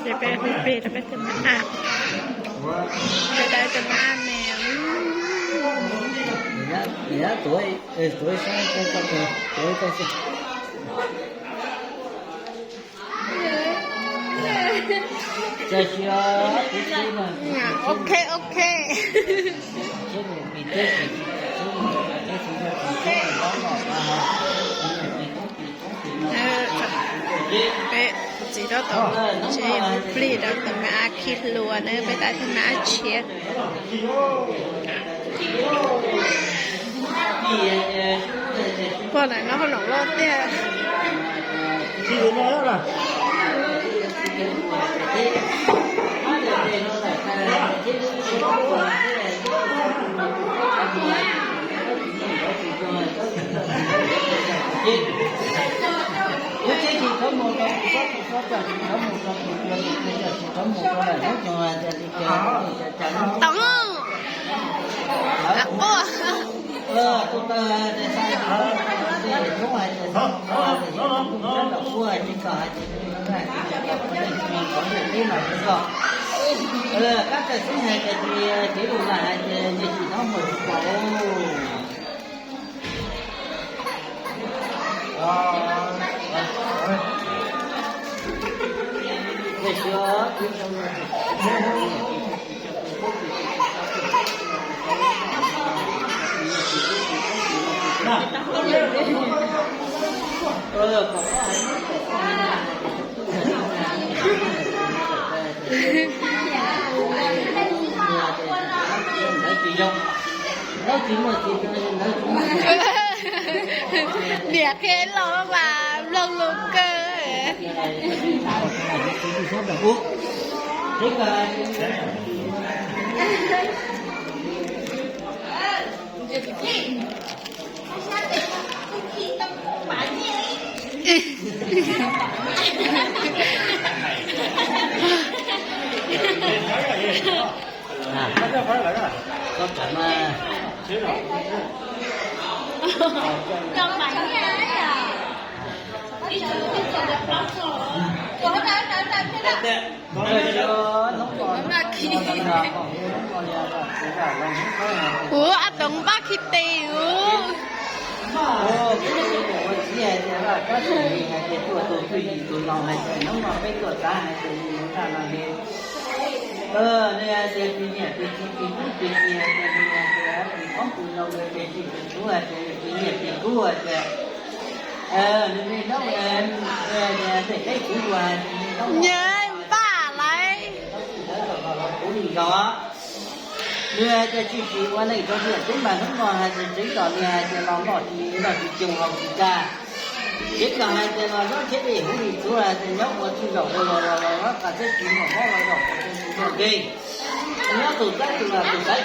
Peb, peb, peb, peb tus mab a, peb tus mab a me. Tus ib sab, tus ib sab, tus ib sab. Ok, ok. Peb txiv tab tom tsev mus plig rau tus me a khi hlua na, peb tais tus me a tshiab. Pog na, no hauj lwm loj tiag. Tau. Quaj. Niam qhia los mas mloog lus kawg. Ua, a toov npaj khi tes ua. Nyab npaj lawm. Nws hais tias tsis tsis ua neej rau tiam teb mas hnub no hais tias tseev kom nws hais tias los noj tsis noj tsis coos haus tsis tag. Tseev kom hais tias los nyob thiab dej huv li txhuv hais tias nyob ua tsuj zaum ua los los los qas txeb tsis muaj mob los zaum ua tsuj tsis muaj nkeeg. Nyob tus tab tus los tus tab